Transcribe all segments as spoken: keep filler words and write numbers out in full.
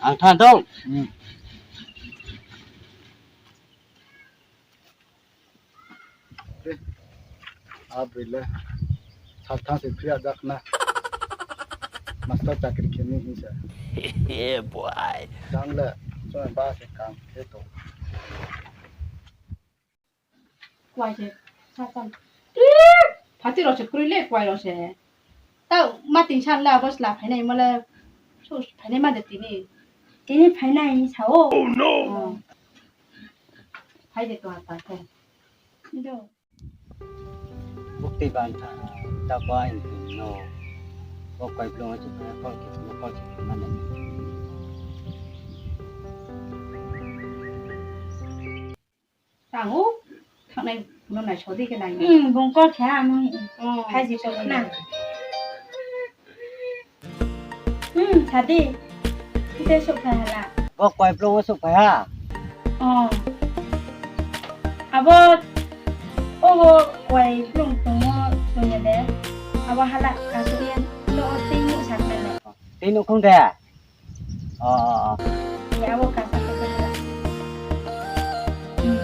Ang thanng tong. Hmm. Eh, a broi le sathan se phiya jak na. Master chakri khe ni hing se. Eh, boy. Jang le, chung ba se kam khe tong. Kuai se, sa, sa. Ih, phathi rao se kroi le, kuai rao se. Ta ma ting san le abo sla phainai mo le. So, phainai ma de tini. Tini phainai sa o. Oh, no. Oh. Phai de to apa khe. Do. Bukti ban tha, ta ba in no. Bo kuai blong chu, kol chu, kol chu, ma nai. Tang o, thangnai no nai sodi khe nai. Hmm, bung kol khe ha, mo. Oh, phai di to na. Hmm, sadi. Kite souhphai hala. Bo kuai blong wo souhphai ha. Oh. Abo, obo kuai blong tongmo tongya de. Abo hala kasouh ye, no tei nuh sakna le. Tei nuh khong de. Oh, oh, oh. Ya, abo kasa kasa. Hmm.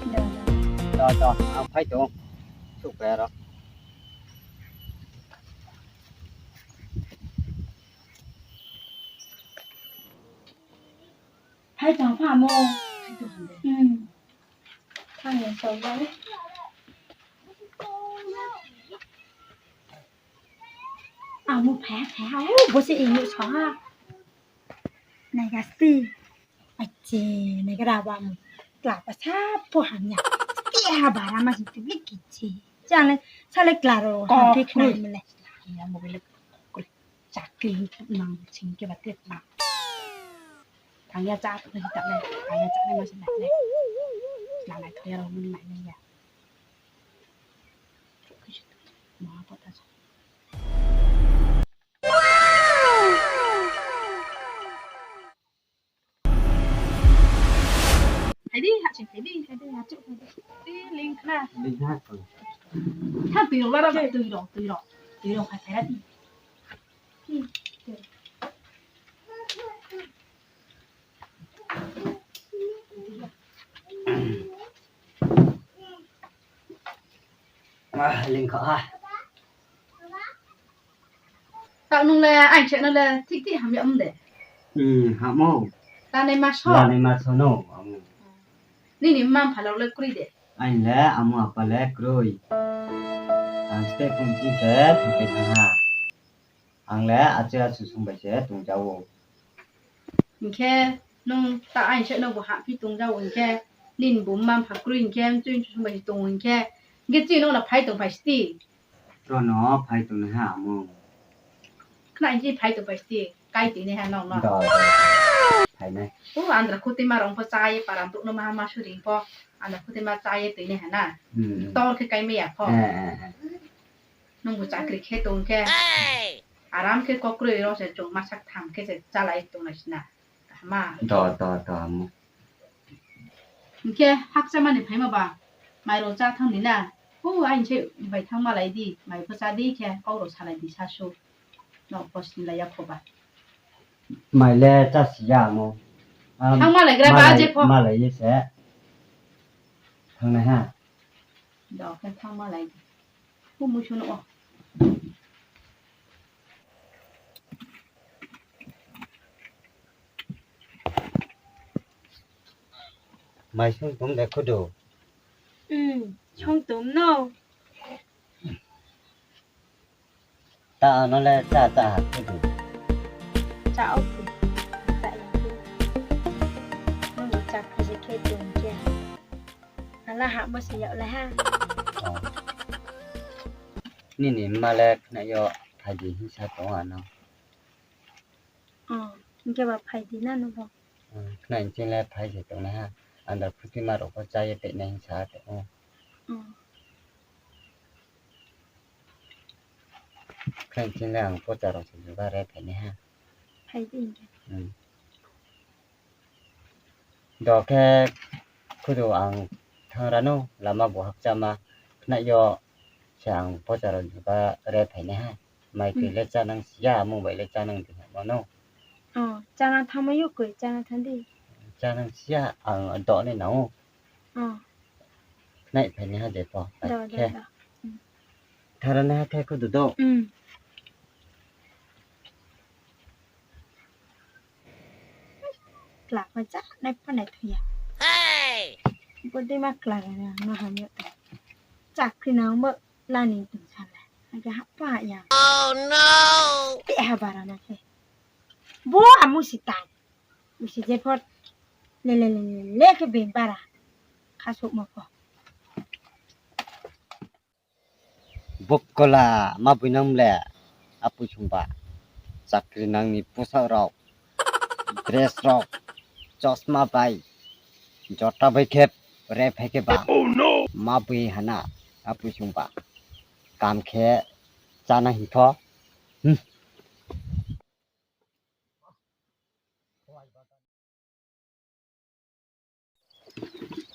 Do, do. Do, do. Ang phai tong. Souhphai aro. Phai tong pha mo. Phai tong de. Hmm. Thang ni so ba le. Amo phai ha, phai ha, o, bo se inuh sa ha. Naiga sti. Ache, naiga ra ba mo. Kla pa sa pho hamya. Sti ha bara ma si tu bli kichi. Chale, sale kla ro, ha phi khnai mo le. Ya mo bile. Chakri nang sing ke ba tet na. Thang ya cha tu ni ta le, thang ya cha le ma si na le. La nai thang ya ro mo ni nai ya. Hai di, ha ching hai di, hai di, ha chuk hai di. Di, ling khna. Ling khna. Tha tui rao la ra, tui rao, tui rao. Tui rao khai khai ra di. Hmm. Ah, ling kha ha. Taoh nung le, aini se no le, thik thik hamya om de. Hmm, hamo. Lanai ma so. Lanai ma so no, amo. Nini mma mpha rao le kroi de. Aini le, amo apa le kroi. Ang steh phung ching se, thik thik ha. Ang le achu achu sung bai se tong ja ou. Hing khe nung ta aini se no bo hahphi tong ja ou hing khe, nini bo mma mpha kroi hing khe, mchui mchu sung bai se tong ou hing khe, hing khe chini no phai tong phai sti. Chini no phai tong nai ha amo. Khna hing khe phai tong phai sti, kai tui nai ha nung no. Do, do. Phai nai. O andra khutima rong pho chá ye, param tuk no maha ma suri pho, andra khutima chá ye tui nai ha na. Hmm. Tor khe kai mai ya pho. Eh, eh, eh. Nung bo chakri khe tong khe. Aram khe kokroi rao se chung ma sak tham khe se chálai tongnai sna. Kaham ma. Do, do, do, amo. Hing khe hakcha mani phaimo ba, mai rao chá thanng ni na. Hu, aini se bai thanng malai di, mai pho chá di khe, kau rao salai di sasu. No, pho sinlai ya kho ba. Mai le chá si ya amo. Am, thanng malai gra ba malai, je pho. Malai ye se. Thanng nai ha. Do khe thanng malai di. Hu muisu no o. Mai sung tom de khudu. Hmm, sung tom no. Ta ano le chá chá ha khudu. Chá o khu. Chá ya khu. Nung bo chá khe se khe tong khe. Ala ha bo se yag le ha. Oh. Nini mma le khna yo phai di hing sa tong ano. Oh, hing khe ba phai di na nung bo. Hmm, khna hing ching le phai se tong nai ha. Andra phutima rao pho chá ye tui nai hing sa tong ou. Oh. Khna hing ching le ang pocha rao se juba re phai nai ha. Phai di hing khe. Hmm. Do khe khudu ang thanng ra no, lama bo hakcha ma, khna yo se ang pocha rao juba re phai nai ha. Mai tui le chá nang si ya, mung bai le chá nang di ha mo no. Oh, chana thanngmai yo koi, chana thanng di. Chana siya ang do nai nang ou. Oh. Khnai phai ni ha je pho. Do, do, khe do. Hmm. Thara nai ha khe khudu do. Hmm. Kla ma ja nai pho nai thu ya. Hey! Bo dei ma kla ga na ma ham yo. Chakri nang bo lani tong sa le. Ake ha pa ya. Oh no! Te ha bara na khe. Bo amu si tang. Bo si je pho le le le le le khe beng bara. Kha souh ma pho. Bo kola ma boi nang le, apui sungba. Chakri nang ni poshak rao, dress rao, chosma bai, jota bai khe, rep hai khe ba. Oh no! Ma boi hana, apui sungba. Kam khe chana hing tho. Hmm.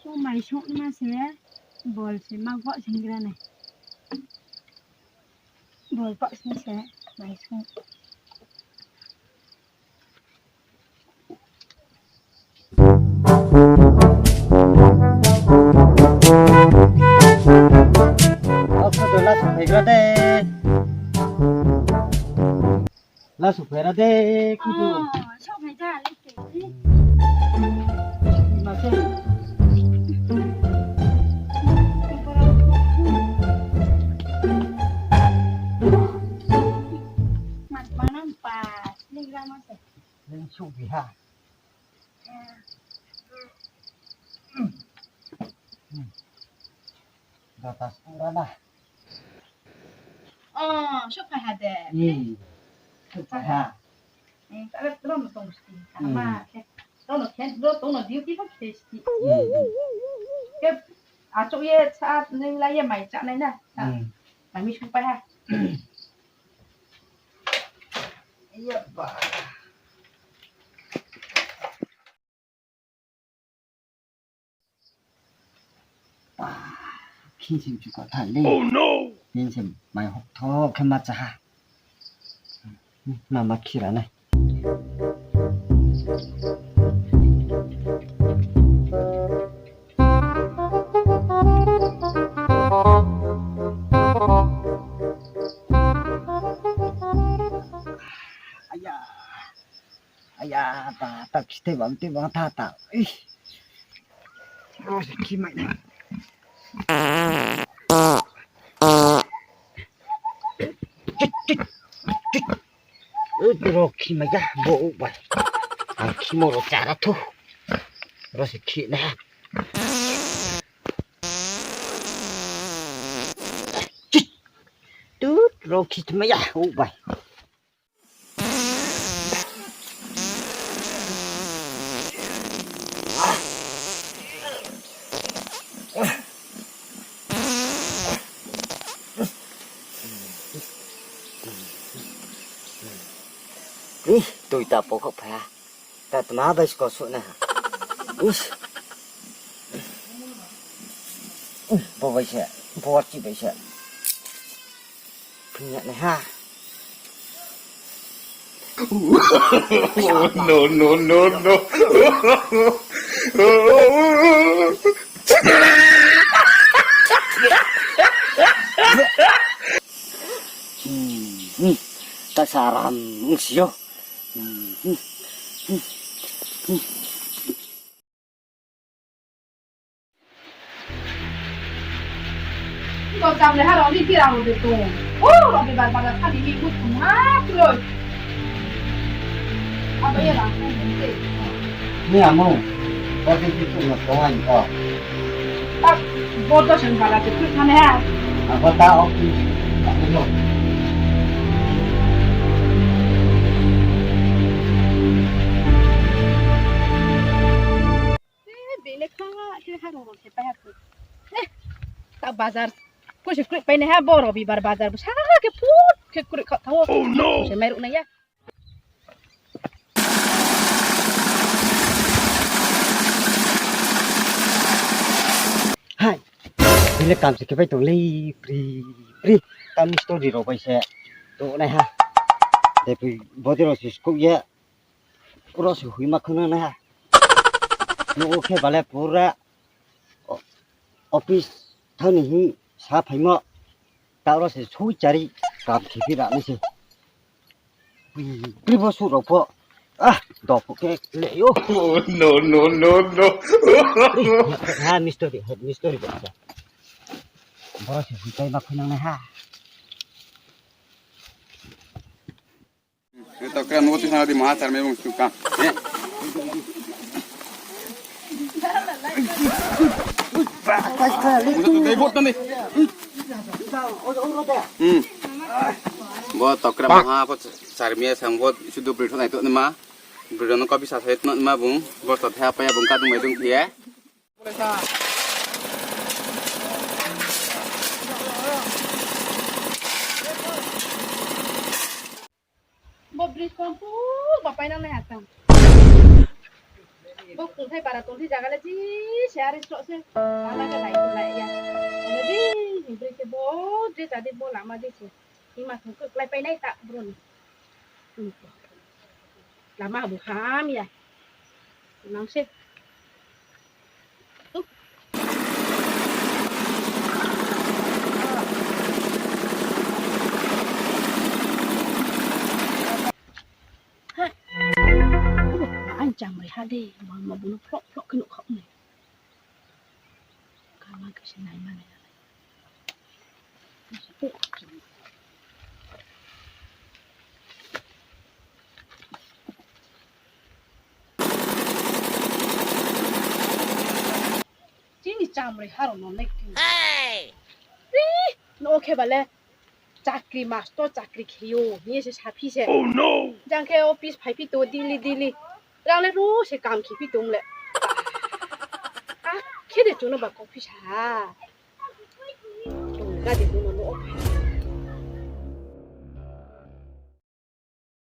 O mai song ma se, bol se ma gwa sing gra nai. Bol pa sing se, mai song. Ako dola sampai gra de. Lasu phai ra de, kudu. Oh, sok phai ja, le te. Ma se. Mat manang pa, ling ra ma se. Ling su bi ha. Jota sura na. Oh, sok phai ha de. Hmm. Sok phai ha. Eh, kare ro no tong sti. Ama khe. Ro no khe, ro tong no duty pho khe sti. Hmm. Khe, achouh ye sa, nung la ye mai chá nai na. Hmm. Mai mi sok phai ha. Iya ba. Khin sim chu ka thai le. Oh no! Khin sim mai hok tho khe ma cha ha. Ma ma khira nai. Aya. Aya, ta, ta, kite bang, te bang, ta, ta. Ih. Ro se khi mai na. Ro khi mai ya, bo u bai. Ang khimo ro chara thu. Ro se khi na. Tu, ro khi mai ya, u bai. Ih, tui ta pokhouh phai ha. Ta tma bai sko suh na ha. Ih. Bo bai se, bo chi bai se. Phung ya nai ha. No, no, no, no. Hmm, hmm. Ta saram si yo. Hmm, hmm, hmm, hmm. Bo cham le ha rao ni kira rao de tong. O, rao de bar bar tha di ni kut thum ha kroi. Abo ye rang thum de. Ni amu, bo de kut thum no tong ai ko. Ta, bo to sen bar de kut thum ha. Abo ta ok. Eh, bini kha, khe ha rong rong se pai ha khe. Eh, ta bazar. Ko se kroi pai nai ha, bo Robibar bazar bo sa khe phut khe kroi kha thanng ou. Oh no! Ko se mai ruh nai ya. Hai. Bini kam se khe pai tong lei, pri, pri. Kam ni story rao bai se. To nai ha. De pri, body rao se skouh ye. Oro se hoima khonang nai ha. Nuh wo khe bale pura o-, office thani hing sa phaimo. Ta oro se sui chari kam khe phi ra nai se. Ui, pri bo su rao pho. Ah, do pho khe le yo. Oh, no, no, no, no. Ha, mistori, ha, mistori bo sa. Boro se hui kai ma khui nang nai ha. Ito kra nuh wo tisa di maha char me bung suka. Eh. Muda tu dai bot ni. Hmm. Bo tokra maha bo charmia sang bo sudu bri thonai to nima. Bri no kopi sa sai to nima bung. Bo to tha pa ya bung ka dung mai dung thie. Bo bridge kong pu ba painang nai hatang. Bo kungthai para tongthi jaga le ji se are sroh se. Lama khe lai lai ya. Ane di bridge se bo je jadi bo lama di se. Ima thung khe klai painai ta bro ni. Lama bo ham ya. Nang se. Ha. Ang chamri ha de, ma ma buno phlok phlok khe nuh khaoh nai. Kama khe se nai ma nai. Chini chamri harao no le kri. Ih, no khe bale chakri master chakri khe yo, hing ye se saphi se. Oh no! Jang khe office phaiphi to daily daily. Rang le ro se kam khephi tong le. A, khe de chung no ba coffee sa ha. Chung gadi no no office.